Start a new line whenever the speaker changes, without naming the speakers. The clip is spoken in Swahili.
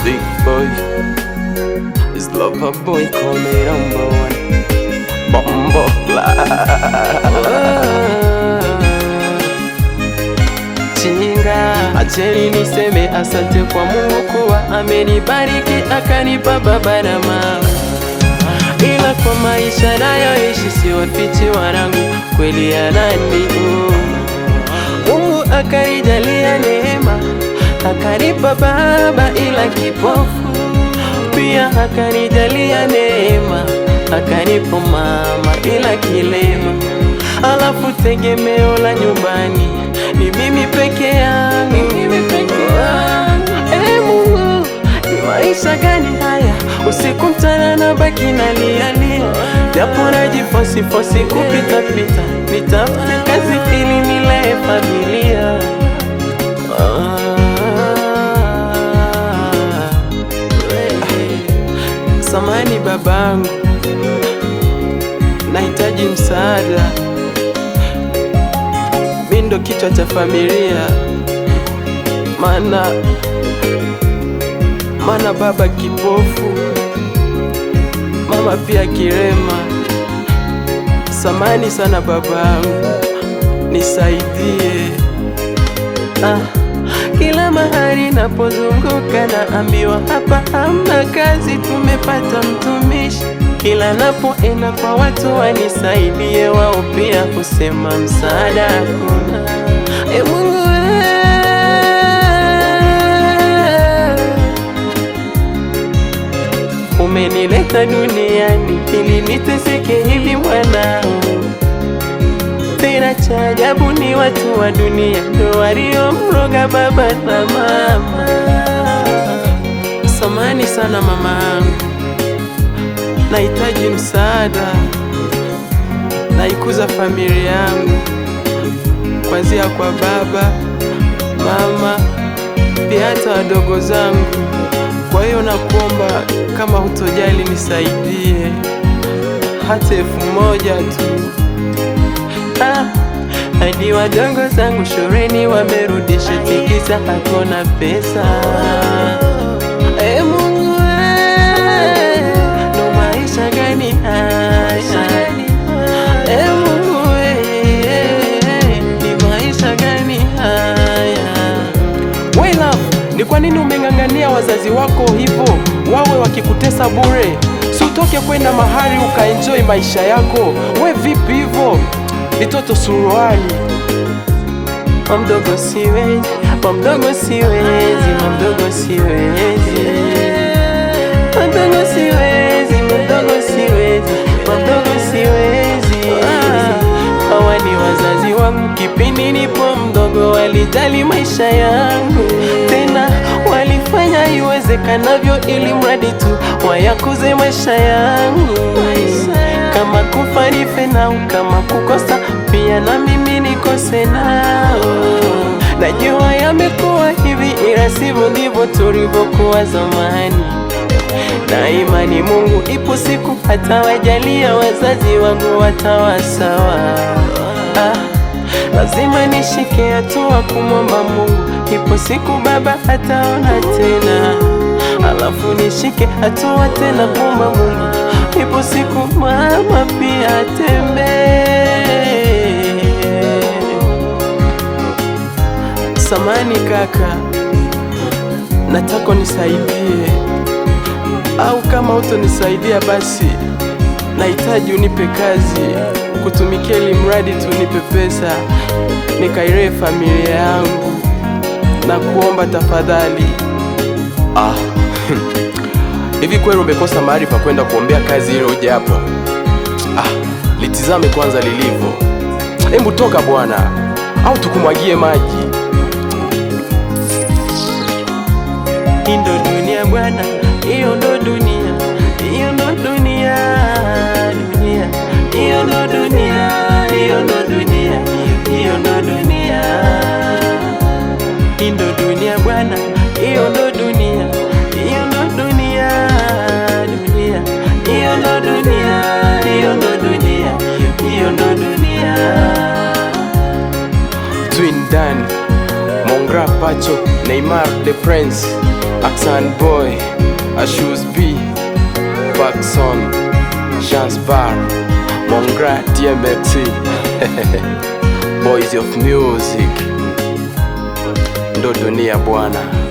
Big boy is lover boy, call me number one. Bombo Chinga, acheni niseme asante kwa Mungu kuwa amenibariki akanipa baba na mama, ila kwa maisha nayoishi siwafichi wanangu, kweli yananiuma. Mungu akanijalia neema akanipa baba ila kipofu, pia akanijalia neema akanipa mama ila kilema, alafu tegemeo la nyumbani ni mimi peke yangu, mimi peke yangu. E Mungu, ni maisha gani haya? Usiku mchana nabaki nalialia, japo najifosifosi kupita pita, nitafute kazi ili nilee familia. Samani babangu, nahitaji msaada. Mi ndo kichwa cha familia, maana baba kipofu, mama pia kirema. Samani sana babangu, nisaidie. Kila mahali napozunguka naambiwa hapa hamna kazi, tumepata mtumishi. Kila napoenda kwa watu wanisaidie, wao pia husema msaada hakuna. E Mungu umenileta duniani ili niteseke hivi mwanao. Tena cha ajabu ni watu wa dunia ndo waliomroga baba na mama. Samani sana mama yangu, nahitaji msaada, naikuza familia yangu kuanzia kwa baba, mama, pia hata wadogo zangu. Kwa hiyo nakuomba kama hutojali nisaidie hata 1000 tu. Hadi wadogo zangu shuleni wamerudisha tikisa, hakuna pesa. E Mungu, ndo maisha gani haya? E Mungu, ni maisha gani haya?
We love, ni kwa nini umeng'ang'ania wazazi wako hivyo wawe wakikutesa bure? Si utoke kwenda mahali ukaenjoy maisha yako. We vipi hivyo? Mitoto suruali.
Mamdogo siwezi, mamdogo siwezi, mamdogo siwezi. Mamdogo siwezi, mamdogo siwezi, mamdogo siwezi. Hawa ni wazazi wangu, kipindi nipo mdogo walijali maisha yangu, tena walifanya iwezekanavyo ili mradi tu wayakuze maisha yangu. Kama kufa nife nao, kama kukosa pia na mimi nikose nao. Najua yamekuwa hivi, ila sivyo ndivyo tulivyokuwa zamani. Na imani Mungu ipo siku atawajalia wazazi wangu watawa sawa. Lazima nishike hatua kumwomba Mungu, ipo siku baba ataona tena. Alafu nishike hatua tena kumwomba Mungu, ipo siku mama pia atembee.
Samani kaka, nataka unisaidie, au kama hutonisaidia basi nahitaji unipe kazi kutumikia, ili mradi tu unipe pesa nikailee familia yangu, na kuomba tafadhali. Hivi kweli umekosa mahali pa kwenda kuombea kazi ile uje hapa? Litizame kwanza lilivyo. Hebu toka bwana, au tukumwagie maji.
Hii ndo dunia bwana, hiyo ndo dunia, hiyo ndo dunia, dunia, hiyo ndo dunia, hiyo ndo dunia, hiyo ndo dunia. Hii ndo dunia bwana, hiyo ndo dunia, hiyo ndo dunia, dunia, hiyo ndo dunia, hiyo ndo dunia, hiyo ndo dunia.
Twin Dan, Mongra Pacho, Neymar the Prince, Aksan Boy, Ashus B, Bakson, Chance Bar, Mongra DMXC, Boys of Music. Ndo dunia bwana.